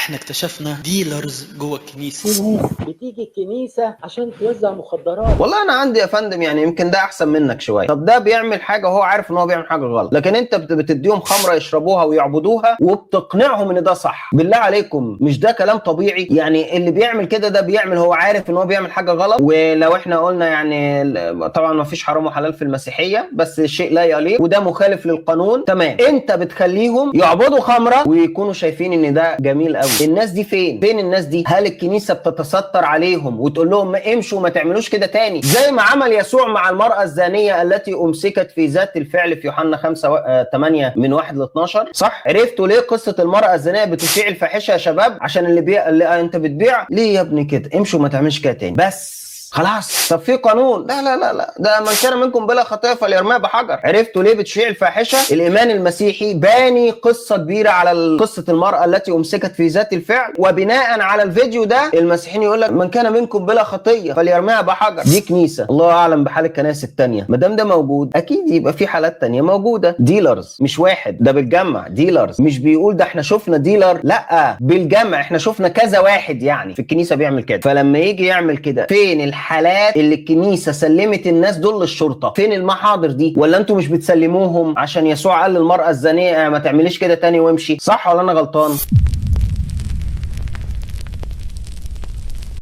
احنا اكتشفنا dealers جوه الكنيسة. في ناس بتيجي الكنيسة عشان توزع مخدرات. والله انا عندي يا فندم يعني يمكن ده احسن منك شويه. طب ده بيعمل حاجة وهو عارف ان هو بيعمل حاجة غلط، لكن انت بتديهم خمره يشربوها ويعبدوها وبتقنعهم ان ده صح. بالله عليكم مش ده كلام طبيعي؟ يعني اللي بيعمل كده ده بيعمل هو عارف ان هو بيعمل حاجة غلط. ولو احنا قلنا يعني طبعا ما فيش حرام وحلال في المسيحيه، بس شيء لا يليق وده مخالف للقانون، تمام. انت بتخليهم يعبدوا خمره ويكونوا شايفين ان ده جميل قوي. الناس دي فين؟ فين الناس دي؟ هل الكنيسة بتتستر عليهم وتقول لهم ما امشوا وما تعملوش كده تاني، زي ما عمل يسوع مع المراة الزانية التي امسكت في ذات الفعل في يوحنا 5 8 من 1 ل 12؟ صح؟ عرفتوا ليه قصة المراة الزانية بتشيع الفاحشة يا شباب؟ عشان اللي انت بتبيع ليه يا ابني كده؟ امشوا وما تعملش كده تاني بس خلاص. طب في قانون؟ لا لا لا لا، ده من كان منكم بلا خطيه فليرميها بحجر. عرفتوا ليه بتشيع الفاحشة؟ الايمان المسيحي باني قصة كبيرة على قصة المراة التي امسكت في ذات الفعل، وبناء على الفيديو ده المسيحيين يقول لك من كان منكم بلا خطيه فليرميها بحجر. دي كنيسة، الله اعلم بحال الكنائس الثانية. ما دام ده موجود اكيد يبقى في حالات ثانية موجودة. dealers مش واحد، ده بالجمع dealers. مش بيقول ده احنا شفنا dealer، لا بالجمع احنا شفنا كذا واحد يعني في الكنيسة بيعمل كده. فلما يجي يعمل كده، فين الحالات اللي الكنيسة سلمت الناس دول للشرطة؟ فين المحاضر دي؟ ولا انتوا مش بتسلموهم عشان يسوع قال للمراة الزانية ما تعمليش كده تاني وامشي؟ صح ولا انا غلطان؟